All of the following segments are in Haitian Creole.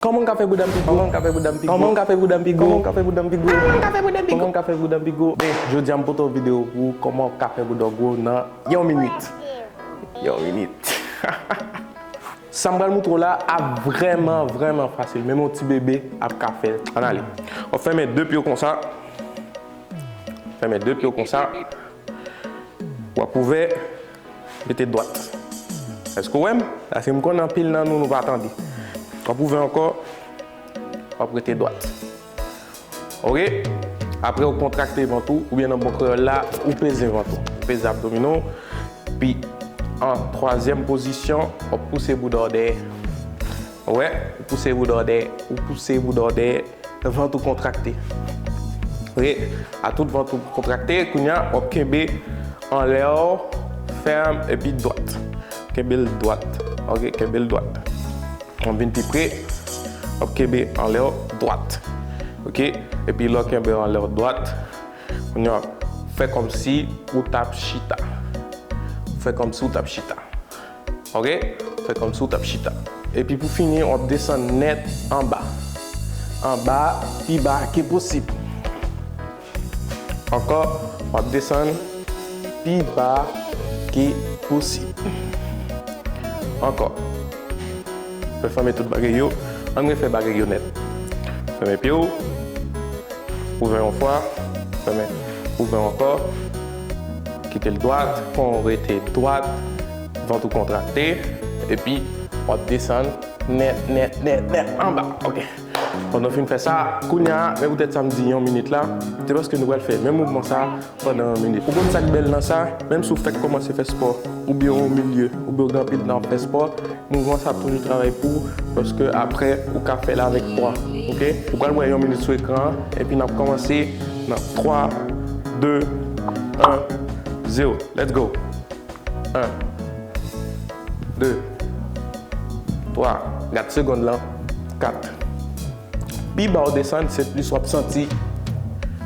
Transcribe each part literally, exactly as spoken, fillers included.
Kòman m ka fè bouda m pi gwo? Kòman m ka fè bouda m pi gwo? Kòman m ka fè bouda m pi gwo? Kòman m ka fè bouda m pi gwo? Kòman m ka fè bouda m pi gwo? Kòman m ka fè bouda m pi gwo? Kòman m ka fè bouda m pi gwo? Men, jodi a m pote yon videyo pou ou, kòman w ka fè bouda w gwo nan yon minit. Yon minit. Sa m pral moutre w la ap vrèman, vrèman fasil. Menm yon ti bebe ap ka fè l. Ann ale. W ap fèmen de pye w konsa. Fèmen de pye w konsa. W ap ouvè, rete dwat. Èske w wè m? Paske m konnen anpil nan nou, nou pa tande. W ap ouvè ankò, w ap rete dwat. Oke? Apre, ou kontrakte vant ou, oubyen nan bon kreyòl la, ou peze vant ou. Ou peze abdomino, pi an twazyèm pozisyon, w ap pouse bouda w dèyè. Ou wè? Ou pouse bouda w dèyè. Ou pouse bouda w dèyè. Vant ou kontrakte. Oke? A tout vant ou kontrakte, kounye a, w ap kenbe anlè w, fèm, epi dwat. Kenbe l dwat. Oke? Kenbe l dwat. W ap vin pi pre, w ap kenbe anlè w dwat. Oke? Epi lè w kenbe anlè w dwat, kounye a, fè kòmsi ou t ap chita. Fè kòmsi ou t ap chita. Oke? Fè kòmsi w t ap chita. Epi pou fini, w ap desann nèt anba. Anba, pi ba ke posib. Ankò, w ap desann pi ba ke posib. Ankò. Fè fèmen tout bagay yo. Ann refè bagay yo nèt. Fèmen pye w. Ouvè yon fwa. Fèmen. Ouvè ankò. Kite l dwat. Fè w rete dwat. Vant ou kontrakte. Epi, w ap desann nèt, nèt, nèt, nèt anba. Oke. Pandan w fin fè sa, kounye a, men poutèt sa m di yon minit la, se paske nou pral fè menm mouvman sa pandan yon minit. Ou konn sa k bèl nan sa? Menm si w fèk kòmanse fè spò, oubyen w o milye, oubyen w gen anpil tan ap fè spò, mouvman sa ap toujou travay pou ou, paske apre, ou ka fè l avèk pwa. Oke? Ou pral wè yon minit sou ekran an, epi n ap kòmanse nan twa, de, en, zewo. Let's go! En, de, twa. Gad segonn lan. Kat. Pi ba w desann, se plis w ap santi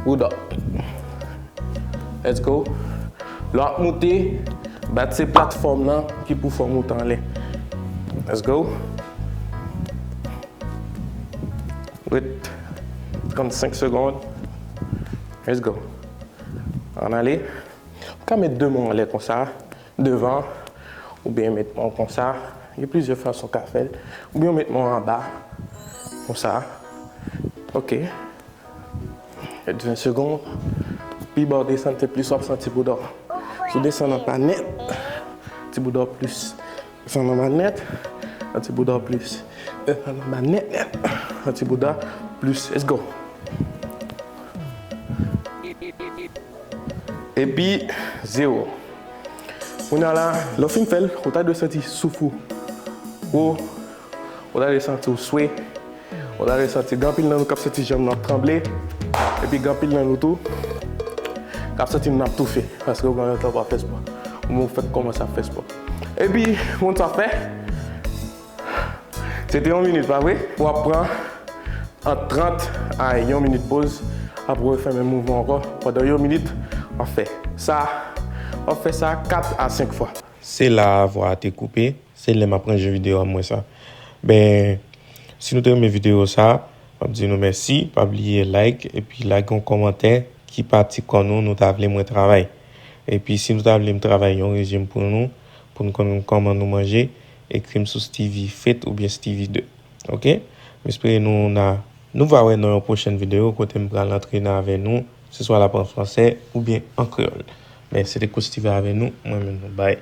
bouda w. Let's go. Lè w ap moute, bat se platfòm lan ki pou fè w moute anlè. Let's go. Ret trannsenk segonn. Let's go. Ann ale. Ou ka met de men w anlè konsa, devan, oubyen met men w konsa. Gen plizyè fason w ka fè l. Oubyen w met men w anba, konsa. Oke. Ven segonn. Pi ba w desann, se plis w ap santi bouda w. Si w desann anba nèt, ti bouda w plis. Desann anba nèt, santi bouda w plis. Desann anba nèt, nèt, santi bouda w plis. Let's go. Epi, zewo. Kounye a la, lè w fin fè l, ou ta dwe santi souf ou gwo, ou ta dwe santi w swe, ou ta dwe santi, gen anpil nan nou k ap santi janm nou ap tranble, epi gen anpil nan nou tou k ap santi nou ap toufe, paske ou gen lontan w pa fè spò, oubyen ou fèk kòmanse ap fè spò. Epi, ou konn sa w fè? Se te yon minit, pa vre? W ap pran ant trant a yon minit poz, apre w fè menm mouvman ankò. Pandan yon minit, w ap fè sa, w ap fè sa kat a senk fwa. Se la a vwa a te koupe, se lè m ap ranje videyo a m wè sa. Ben, si nou te renmen videyo sa, m ap di nou mèsi, pa bliye like, epi lage yon kòmantè ki pati kò nou, nou ta vle mwen travay. Epi si nou ta vle m travay yon rejim pou nou, pou n konn kòman nou manje, ekri m sou Steevy Fit oubyen Steevy de. Oke? M espere nou na, nou va wè nan yon pwochèn videyo kote m pral antrene avè nou, se swa l ap an fransè oubyen an kreyòl. Men se te Coach Steevy avè nou, mwen menm nou bay.